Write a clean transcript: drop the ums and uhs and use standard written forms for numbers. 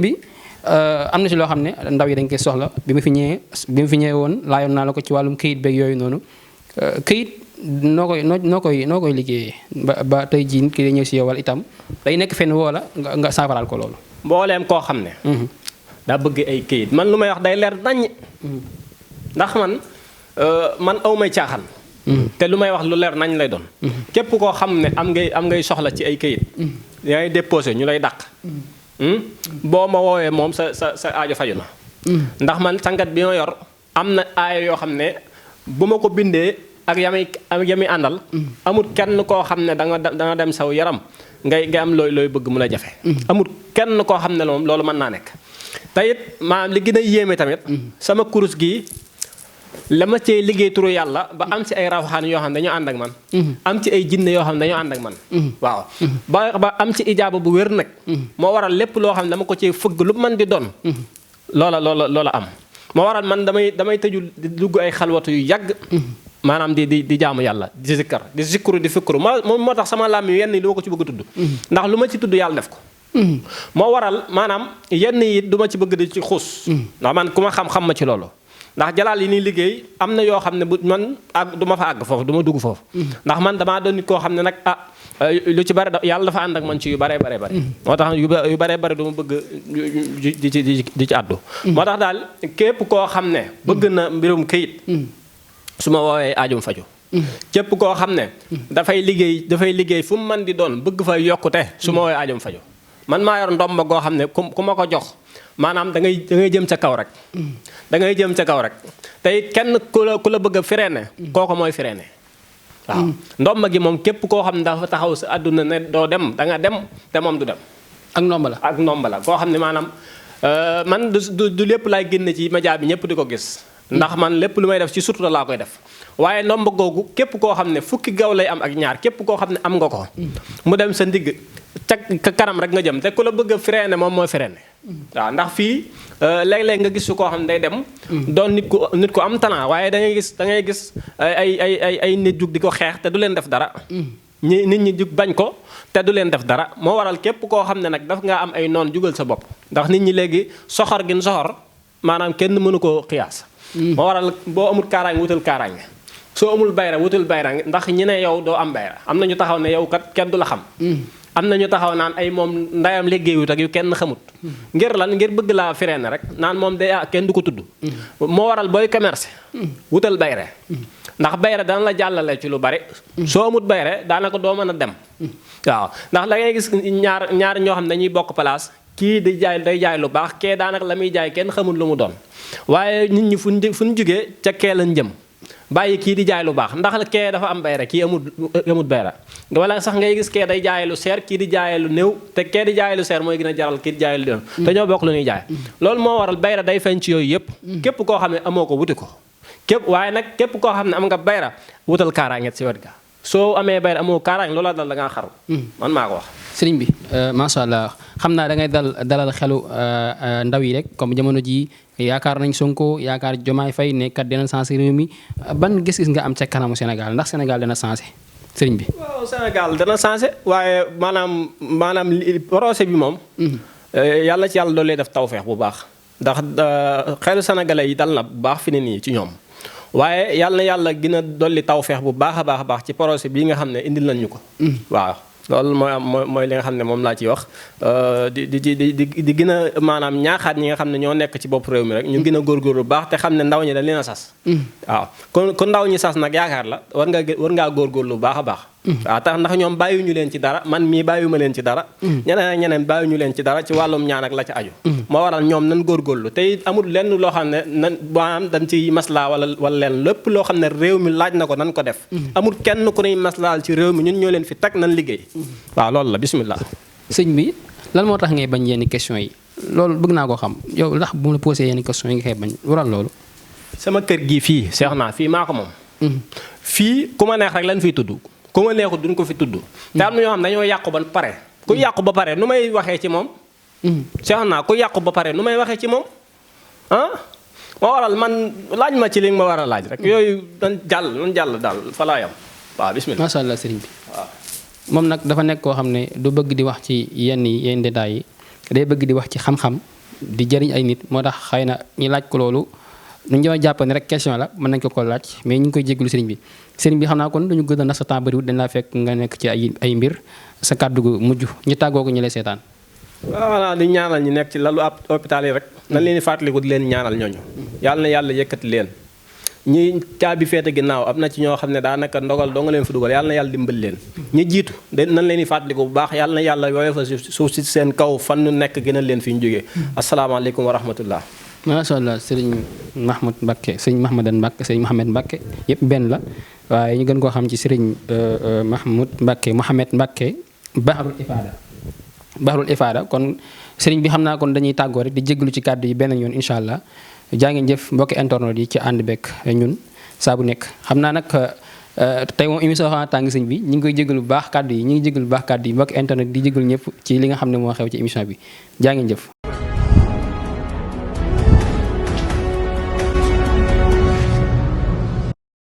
bi am na ci loo xam ne ndaw yi dañ koy soxla bi ma fi ñëwee woon laayoon naa la ko ci wàllum këyit beeg yooyu noonu këyit noo koy liggéeyee ba tey jii nit ki day ñëw si yow wala itam day nekk fenn woo la nga saafaraal ko loolu. mbooleem koo xam ne. daa bëgg ay këyit man lu may wax day leer naññ. ndax man aw may caaxaan. te lu may wax lu leer nañ lay doon. képp koo xam ne am ngay soxla ci ay këyit. yaa ngi déposé ñu lay dàq. boo ma woowee moom sa aajo faju na. ndax man sangat bi ma yor am na aaya yoo xam ne bu ma ko bindee ak yami àndal. amul kenn koo xam ne danga dem saw yaram ngay am looy bëgg mu la jafe. amul kenn koo xam ne moom loolu mën naa nekk. te it maanaam li gën a yéeme tamit. sama kurus gi la ma cee liggéey turu yàlla ba am ci ay rawaxaan yoo xam ne dañoo ànd ak man. am ci ay jinne yoo xam ne dañoo ànd ak man. waaw ba am ci ijaaba bu wér nag. moo waral lépp loo xam ne dama ko cee fëgg lu man di doon. loola am. moo waral man damay tëju di dugg ay xalwatu yu yàgg. maanaam di jaamu yàlla di zikkar di zikkuru di fikru moo tax sama làmmiñ yenn yi du ma ko ci bëgg a tudd. ndax lu ma ci tudd yàlla def ko. moo waral maanaam yenn yi du ma ci bëgg di ci xuus. ndax man ku ma xam ma ci loolu. ndax jalaal yi ni liggéey am na yoo xam ne bu man du ma fa àgg foofu du ma dugg foofu. ndax man damaa doon nit koo xam ne nag lu ci bare yàlla dafa ànd ak man ci yu bare. moo tax yu bare du ma bëgg di ci àddu. moo tax daal képp koo xam ne bëgg na mbirum këyit. su ma woowee aajum faju képp koo xam ne dafay liggéey fu mu mën di doon bëgg fa yokkute su ma woowee aajum faju man maa yor ndomba goo xam ne ku ma ko jox maanaam da ngay jëm ca kaw rek. da ngay jëm ca kaw rek tey kenn ku la bëgg a freiné kooku mooy freiné. waaw ndomba gi moom képp koo xam ne dafa taxaw sa àdduna ne doo dem da nga dem te moom du dem. ak ndomba la koo xam ne maanaam man du lépp laay génne ci média bi ñëpp di ko gis. ndax man lépp lu may def ci sutura laa koy def waaye ndomba googu képp koo xam ne fukki gaw lay am ak ñaar képp koo xam ne am nga ko. mu dem sa ndigg ca kanam rek nga jëm te ku la bëgg a freiné moom mooy freiné. waaw ndax fii léeg-léeg nga gis su koo xam ne day dem. doon nit ku am talent waaye da ngay gis ay nit jug di ko xeex te du leen def dara. nit ñi jug bañ ko te du leen def dara moo waral képp koo xam ne nag daf ngaa am ay noon jugal sa bopp ndax nit ñi léegi soxor gi soxor maanaam kenn mënu koo xiyaas. moo waral boo amul kaaraange wutal kaaraange soo amul bayra wutal bayra ndax ñi ne yow doo am bayra am na ñu taxaw ne yow kat kenn du la xam. am na ñu taxaw naan ay moom ndayam liggéeyut ak yu kenn xamut. ngir lan ngir bëgg laa freiné rek naan moom day kenn du ko tudd. moo waral booy commerce wutal bayre ndax bayre dana la jàllale ci lu bari. soo amut bayre daanaka doo mën a dem. waaw ndax da ngay gis ñaar ñoo xam ne dañuy bokk place kii day jaay lu baax kee daanaka la muy jaay kenn xamul lu mu doon. waaye nit ñi fu ñu jógee ca kee lañ jëm bàyyi kii di jaay lu baax ndax kee dafa am bayra kii amut bayra wala sax ngay gis kee day jaay lu seer kii di jaay lu néew te kee di jaay lu seer mooy gën a jaral kii di jaay lu néew te ñoo bokk lu ñuy jaay. loolu moo waral bayra day feeñ ci yooyu yëpp. képp koo xam ne amoo ko wuti ko waaye nag képp koo xam ne am nga bayra wutal kaaraange ci wet ga soo amee bayra amoo kaaraange loola dal da ngaa xaru. man maa ko wax. sëriñ bi macha allah xam naa da ngay dalal xelu ndaw yi rek comme jamono jii yaakaar nañ Sonko yaakaar Diomaye Faye ne kat dina changé réew mi ban gis-gis nga am ca kanamu Sénégal ndax Sénégal dana changé sëriñ bi. waaw Sénégal dana changé waaye maanaam projet bi moom. yàlla ci yàlla doole def tawfeex bu baax. ndax xelu sénégalais yi dal na bu baax fi ne nii ci ñoom waaye yàlla gën a dolli tawfeex bu baax a baax ci projet bii nga xam ne indil nañ ñu ko. waaw. loolu mooy li nga xam ne moom laa ciy wax di gën a maanaam ñaaxaat ñi nga xam ne ñoo nekk ci bopp réew mi rek ñu gën a góorgóorlu bu baax te xam ne ndaw ñi dañ leen a sas. waaw kon ndaw ñi sas nag yaakaar la war ngaa góorgóorlu bu baax a baax. waaw tax ndax ñoom bàyyiwuñu leen ci dara man mii bàyyiwuma leen ci dara. ñeneen bàyyiwuñu leen ci dara ci wàllum ñaan ak la ca aju. moo waral ñoom nan góorgóorlu te it amul lenn loo xam ne maanaam dañ ci maslaa wala leen lépp loo xam ne réew mi laaj na ko nan ko def. amul kenn ku ñuy maslaal ci réew mi ñun ñoo leen fi teg nan liggéey. waaw loolu la bismillah. sëñ bi lan moo tax ngay bañ yenn question yi loolu bëgg naa koo xam yow ndax bu ma la posé yenn question yi nga koy bañ waral loolu. sama kër gii fii seex naa fii maa ko moom. fii ku ma neex rek lan fiy tudd ku ma neexut duñ ko fi tudd. te am na ñoo xam dañoo yàqu ba pare. ku yàqu ba pare nu may waxee ci moom. seex naa ku yàqu ba pare nu may waxee ci moom ah. moo waral man laaj ma ci li nga ma war a laaj rek yooyu dañ jàll daal fa laa yam waaw bismillah. macha allah sëriñ bi waaw. moom nag dafa nekk koo xam ne du bëgg di wax ci yenn détails yi day bëgg di wax ci xam-xam di jëriñ ay nit moo tax xëy na ñu laaj ko loolu nu ñoo jàpp ne rek question la mën nañ ko laaj mais ñu ngi koy jégalu sëriñ bi xam naa kon duñu gën a ndax sa temps bëriwut dañ laa fekk nga nekk ci ay mbir sa kàddu gu mujj ñu tàggoo ko ñu lay seetaan. waaw voilà di ñaanal ñi nekk ci lalu ab hôpital yi rek nañ leen di fàttaliku di leen ñaanal ñooñu yàlla na yàlla yëkkati leen ñi caabi féete ginnaaw am na ci ñoo xam ne daanaka ndogal doo nga leen fa dugal yàlla na yàlla dimbal leen ñi jiitu de nañ leen di fàttaliku bu baax yàlla na yàlla yooyu fa suuf si seen kaw fan nu nekk gënal leen fi ñu jógee asalaamaaleykum wa rahmatullah. macha allah sëriñ Mahmoud Mbacke sëriñ Mahmadan Mbacke sëriñ Mohamed Mbacke yëpp benn la waaye ñu gën koo xam ci sëriñ Mahmoud Mbacke Mohamed Mbacke Bahrul Ifada kon sëriñ bi xam naa kon dañuy tàggoo rek di jégalu ci kàddu yi benn yoon incha allah jaa ngeen jëf mbokki internet yi ci ànd bekk ñun saa bu nekk xam naa nag tey moom émission xanaa tàng sëñ bi ñu ngi koy jégalu bu baax kàddu yi ñu ngi jégalu bu baax kàddu yi mbokki internet di jégalu ñëpp ci li nga xam ne moo xew ci émission bi jaa ngeen jëf.